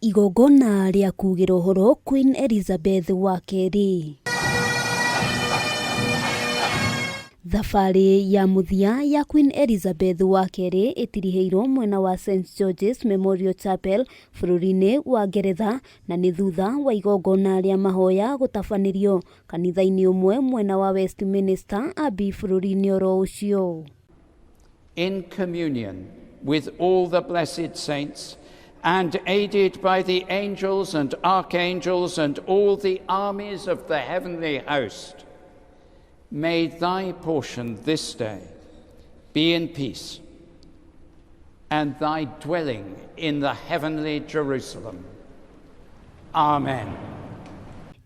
Igongona rĩa kugĩra ũhoro Queen Elizabeth wa kerĩ. Thabarĩ ya mũthia ya Queen Elizabeth wa kerĩ ĩtirihĩirwo mwena wa St George's Memorial Chapel bũrũri-inĩ wa Ngeretha na nĩ thutha wa igongona rĩa mahoya gũtabanĩrio kanitha-inĩ ũmwe mwena wa Westminster Abbey bũrũri-inĩ oro ũcio. In communion with all the blessed saints, and aided by the angels and archangels and all the armies of the heavenly host, may thy portion this day be in peace, and thy dwelling in the heavenly Jerusalem. Amen.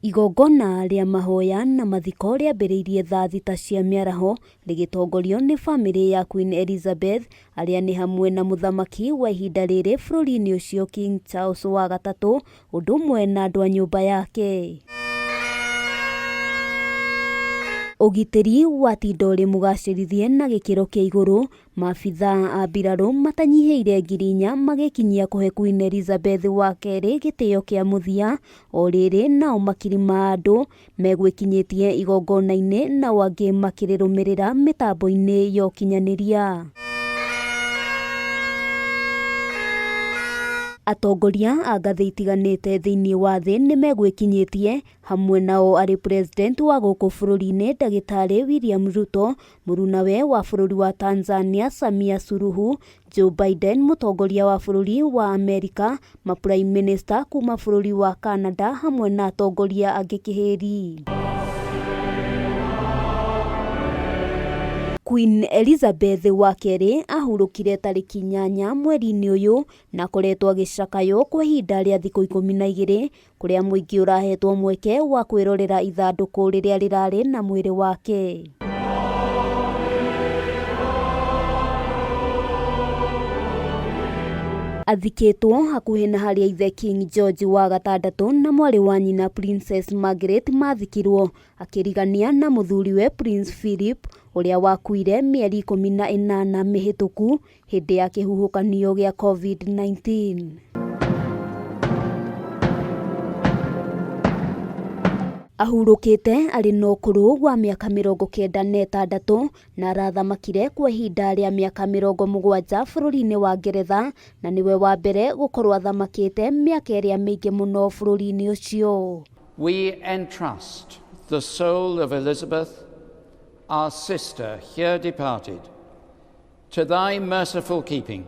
Igongona rĩa mahoya na mathiko rĩambĩrĩirie thaa thita cia mĩaraho rĩgĩtongorio nĩ famĩlĩ ya Queen Elizabeth arĩa nĩ hamwe na mũthamaki wa ihinda rĩrĩ bũrũri-inĩ ũcio King Charles wa gatatũ ũndũ ũmwe na andũ a nyũmba yake. Ũgitĩri watinda ũrĩ mũgacĩrithie na gĩkĩro kĩa igũrũ, maabithaa a mbirarũ matanyihĩire 4,000 magĩkinyia kũhe Queen Elizabeth wa kerĩ gĩtĩo kĩa mũthia, o rĩrĩ nao makiri ma andũ megwĩkinyĩtie igongona-inĩ nao angĩ makĩrĩrũmĩrĩra mĩtambo-inĩ ya ũkinyanĩria. Atongoria a ngathĩ itiganĩte thĩinĩ wa thĩ nĩ megwĩkinyĩtie, hamwe nao arĩ President wa gũkũ bũrũri-inĩ Ndagĩtarĩ William Ruto, mũrunawe wa bũrũri wa Tanzania Samia Suluhu, Joe Biden mũtongoria wa bũrũri wa Amerika, ma Prime Minister kuma bũrũri wa Canada hamwe na atongoria angĩ kĩhĩri. Queen Elizabeth wa kerĩ ahurũkire tarĩki 8 mweri-inĩ ũyũ na akoretwo agĩcakaywo kwa ihinda rĩa thikũ 12 kũrĩa mũingĩ ũrahetwo mweke wa kwĩrorera ithandũkũ rĩrĩa rĩrarĩ na mwĩrĩ wake. Athikĩtwo hakuhĩ na harĩa ithe King George wa gatandatũ na mwarĩ wa nyina Princess Margaret mathikirwo, akĩrigania na mũthuriwe Prince Philip ũrĩa wakuire mĩeri 18 mĩhĩtũku hĩndĩ ya kĩhuhũkanio gĩa COVID-19. Ahurũkĩte arĩ na ũkũrũ wa mĩaka 96 na arathamakire kwa ihinda rĩa mĩaka 70 bũrũri-inĩ wa Ngeretha na nĩwe wa mbere gũkorwo athamakĩte mĩaka ĩrĩa mĩingĩ mũno bũrũri-inĩ ũcio. We entrust the soul of Elizabeth, our sister here departed, to thy merciful keeping,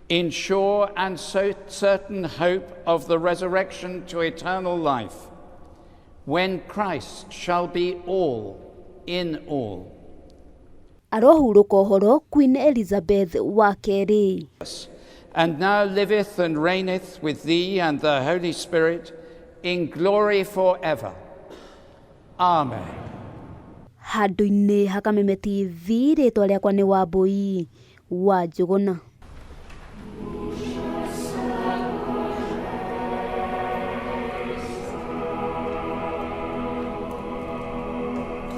in sure and so certain hope of the resurrection to eternal life, when Christ shall be all in all. Arohurũka ũhoro Queen Elizabeth wa kerĩ. And now liveth and reigneth with thee and the Holy Spirit in glory forever. Amen. Handũ-inĩ ha Kameme TV, rĩtwa rĩakwa nĩ Wambũi wa Njũgũna.